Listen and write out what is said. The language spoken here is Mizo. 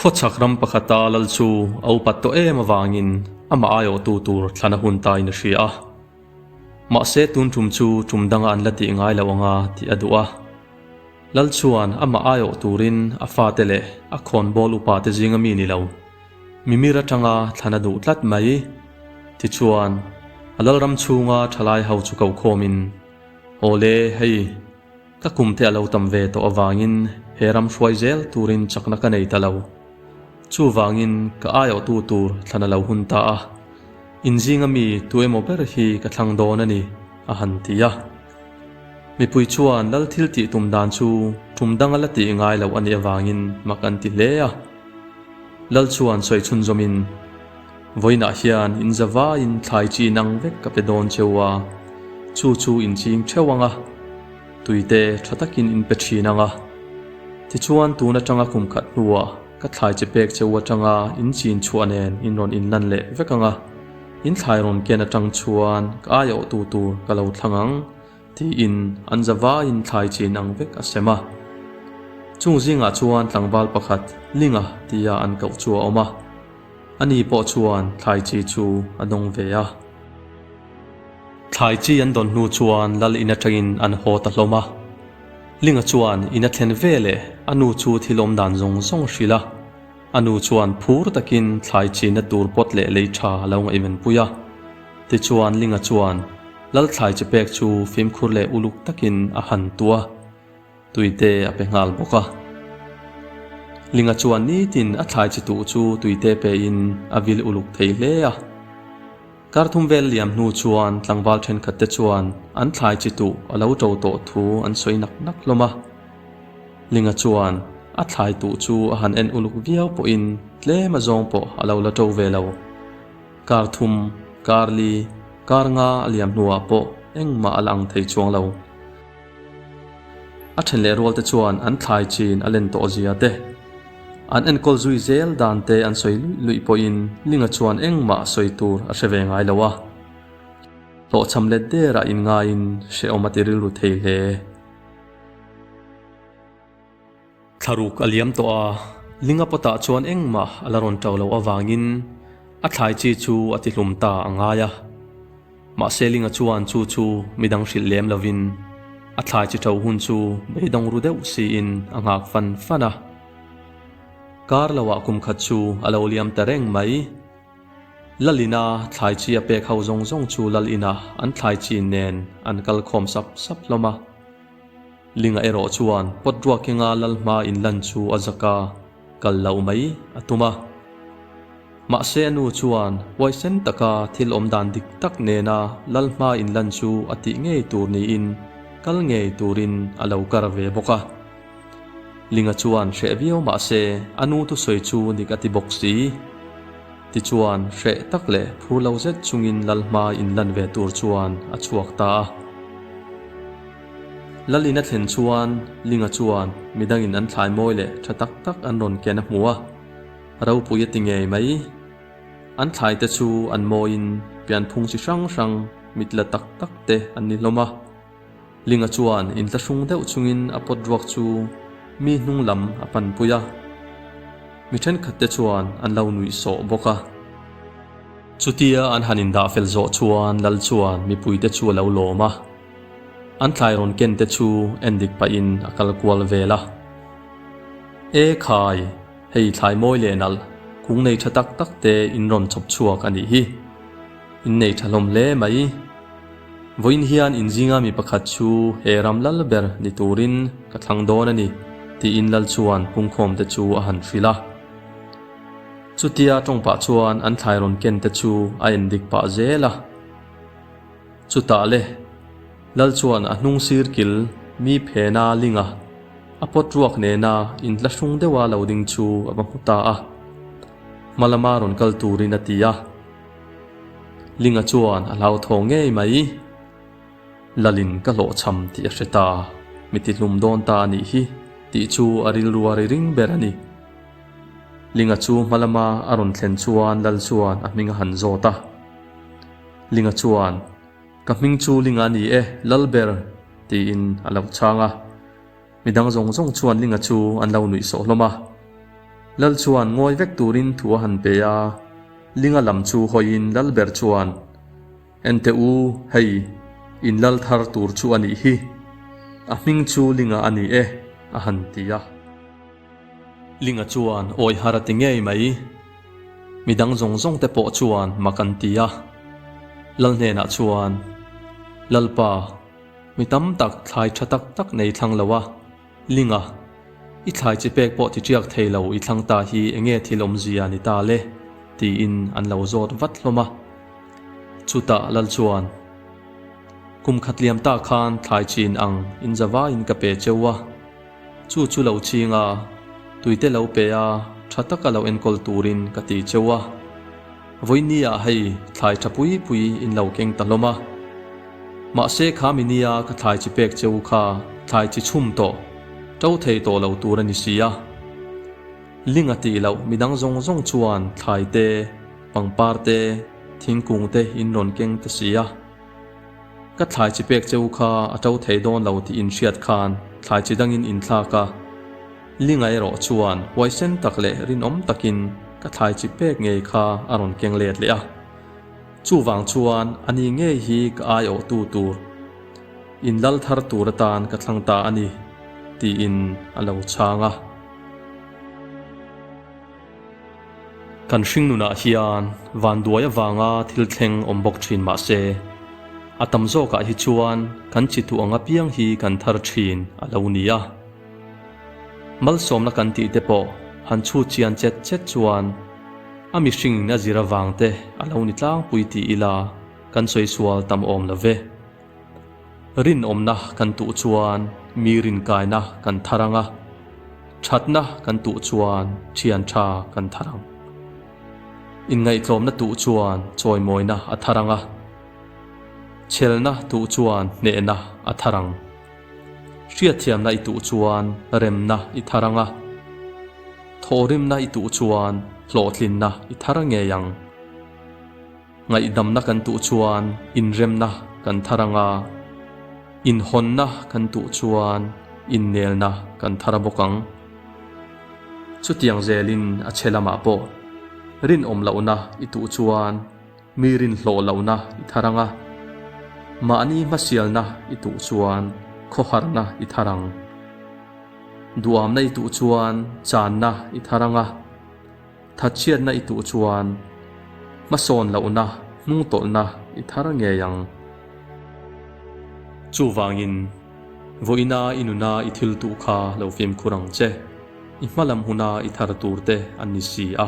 Khawchhak ram pakhata lal chu a upat tawh em avangin amah aiawhtu tur thlan a hun tain a hria a. Mahse tun tum chu tum danga an la tih ngai lo anga tih a duh a. Lal chuan amah aiawh turin a fate leh a khawnbawl upate zinga mi ni lo, mimir atanga thlan a duh tlat mai. Tichuan, a lalram chhunga thalai ho chu kokhawmin, Awle, hei, Ka kum te a lo tam ve tawh avangin he ram hruai zel turin chakna ka nei ta lo. Chuvangin ka aiawhtu tur thlan a lo hun ta a, inzinga mi tu emaw ber hi ka thlang dawn a ni, a han ti a. Mipui chuan lal thil tih tum dan chu tum danga la tih ngai loh a nih avangin mak an ti hle a. Lal chuan sawi chhunzawmin, Vawiinah hian in zavaiin thlai chi inang vek ka pe dawn cheu a, chu chu in ching theuh ang a, tuite tha takin in pe thin ang a. Tichuan tun atanga kum khat hnuah ka thlai chi pek cheu atanga in chin chhuah nen in rawn inlan leh vek ang a, in thlai rawn ken atang chuan ka aiawhtu tur ka lo thlang ang. Tiin an zavaiin thlai chin ang vek a sem a. Chung zingah chuan tlangval pakhat Linga tia an koh chu a awm a. Ani pawh chuan thlai chi chu a dawng ve a. Thlai chi an dawn hnu chuan lal in atangin an haw ta hlawm a. Linga chuan in a thlen ve leh a nu chu thil awm dan zawng zawng a hrilh a. A nu chuan phur takin thlai china tur pawt leh lei tha a lo ngaihvenpui a. Tichuan Linga chuan lal thlai chi pek chu fimkhur leh uluk takin a han tuah a, tuite a pe nghal bawk a. Linga chuan nitin a thlai chi tuh chu tuite pein a vil uluk thei hle a. Kar thum vel liam hnu chuan tlangval thenkhat te chuan an thlai chi tuh a lo to tawh thu an sawi nak nak hlawm a. Linga chuan a thlai tuh chu a han en uluk viau pawhin tlem a zawng pawh a lo la to ve lo. Kar thum, kar li, kar nga a liam hnuah pawh engmah a la ang thei chuang lo. A then leh rual te chuan an thlai chin a len tawh zia te, an enkawl zui zel dan te an sawi luih luih pawhin Linga chuan engmah sawi tur a hre ve ngai lo a. Hlawhchham let derah inngaiin hrehawm a ti rilru thei hle. Thlaruk a liam tawh a, Linga pawtah chuan engmah a la rawn ṭo loh avangin a thlai chi chu a ti hlum ta a ngai a. Mahse Linga chuan chu chu midang hrilh lem lovin a thlai chi ṭo hun chu beidawng ru deuh siin a nghak fan fan a. Kar loah kum khat chu a lo liam ta reng mai. Lalina thlai chi a pek ho zawng zawng chu Lalina an thlai chi nen an kal khawm sap sap hlawm a. Linga erawh chuan pawt ruak enga lal hma inlan chu a zak a, kal loh mai a tum a. Mahse a nu chuan huaisen taka thil awm dan dik tak nena lal hma inlan chu a tih ngei tur niin kal ngei turin a lo kar ve bawk a. Linga chuan hreh viau mahse a nu thusawi chu dik a ti bawk si. Tichuan hreh tak leh phur lo zet chungin lal hma inlan ve tur chuan a chhuak ta a. Lalin a thlen chuan Linga chuan midangin an thlai mawi leh tha tak tak an rawn ken a hmu a, ropui a ti ngei mai. An thlai te chu an mawiin pianphung chi hrang hrang mit la tak tak te an ni hlawm a. Linga chuan intlahrung deuh chungin a pawt ruak chu mi hnung lam a panpui a, mi thenkhat te chuan an lo nuih sawh bawk a. Chutia an han indah fel zawh chuan Lal chuan mipuite chu a lo lawm a. An thlai rawn ken te chu en dik pahin a kal kual vel a. E khai, hei thlai mawi leh nalh, kung nei tha tak tak te in rawn chawp chhuak a nih hi. In nei tha hlawm hle mai. Vawiin hian in zinga mi pakhat chu he ram lal ber ni turin ka thlang dawn a ni, tiin Lal chuan pungkhawm te chu a han hrilh a. Chutia tawng pah chuan an thlai rawn ken te chu a en dik pah zel a. Chutah le, Lal chuan a hnung sir kil mi phena linga a pawt ruak nena intlahrung deuha lo ding chu a va hmu ta a. Hma lama rawn kal turin a ti a. Linga chuan a hlauthawng ngei mai. Lalin ka hlawhchham tih a hre ta, mi tihlum dawn ta a nih hi tih chu a rilru a ri ring ber a ni. Linga chu hma lama a rawn thlen chuan Lal chuan a hming a han zawt a. Linga chuan, Ka hming chu Linga a ni e, Lal ber, tiin a lo chhang a. Midang zawng zawng chuan Linga chu an lo nuih sawh hlawm a. Lal chuan ngawi vek turin thu a han pe a, Linga lam chu hawiin Lal ber chuan, Enteh u, hei, in lal thar tur chu a nih hi. A hming chu Linga a ni e, a han ti a. Linga chuan awi har a ti ngei mai. Midang zawng zawng te pawh chuan mak an ti a. Lal hnenah chuan, Lalpa, mi tam tak thlai tha tak tak nei thlang lo a, Linga, i thlai chi pek pawh ti tiak thei lo i thlang ta hi enge thil awmzia ni ta le? tiin an lo zawt vat hlawm a. Chutah Lal chuan, Kum khat liam ta khan thlai chin ang inzavaiin ka pe cheu a. Chu chu lo ching a, tuite lo pe a, tha taka lo enkawl turin ka ti cheu a. Vawinia hei thlai tha pui pui in lo keng ta hlawm a. Mahse kha mi nia ka thlai chi pek cheu kha thlai chi chhum tawh, to thei tawh lo tur a ni si a. Ling a tih loh midang zawng zawng chuan thlai te, pangpar te, thingkung te in rawn keng ta si a. Ka thlai chi pek che u kha a to thei dawn lo tih in hriat khan thlai chi dangin in thlak a. Linga erawh chuan huaisen tak leh rinawm takin ka thlai chi pek ngei kha a rawn keng let leh a. Chuvang chuan a ni ngei hi ka aiawhtu tur, in lal thar tur atan ka thlang ta a ni, tiin a lo chhang a. Kan hringnunah hian vanduai avanga thil thleng awm bawk thin mah se, a tam zawkah hi chuan kan chi tuh ang apiang hi kan thar thin a lo ni a. Malsawmna kan tih te pawh han chhut chian chet chet chuan a mihringin a zir avang te a lo ni tlangpui ti ila kan sawi sual tam awm lo ve. Rinawmna kan tuh chuan mi rinkaina kan thar ang a, thatna kan tuh chuan thian tha kan thar ang. Inngaihtlawmna tuh chuan chawimawina a thar ang a, chhelna tuh chuan hnehna a thar ang. Hriatthiamna i tuh chuan remna i thar ang a, thawhrimna i tuh chuan hlawhtlinna i thar ngei ang. Ngaihdamna kan tuh chuan inremna kan thar ang a, inhawnna kan tuh chuan innelna kan thar bawk ang. Chutiang zelin a chhe lamah pawh rinawm lohna i tuh chuan mi rinhlawh lohna i thar ang a, mahni hmasialna i tuh chuan khawharna i thar ang. Duamna i tuh chuan channa i thar ang a. Thatchhiatna i tuh chuan hmasawn lohna hnungtawlhna i thar ngei ang. Chuvangin, vawiina i nuna i thil tuh kha lo fimkhur ang che, i hmalam huna i thar tur te an ni si a.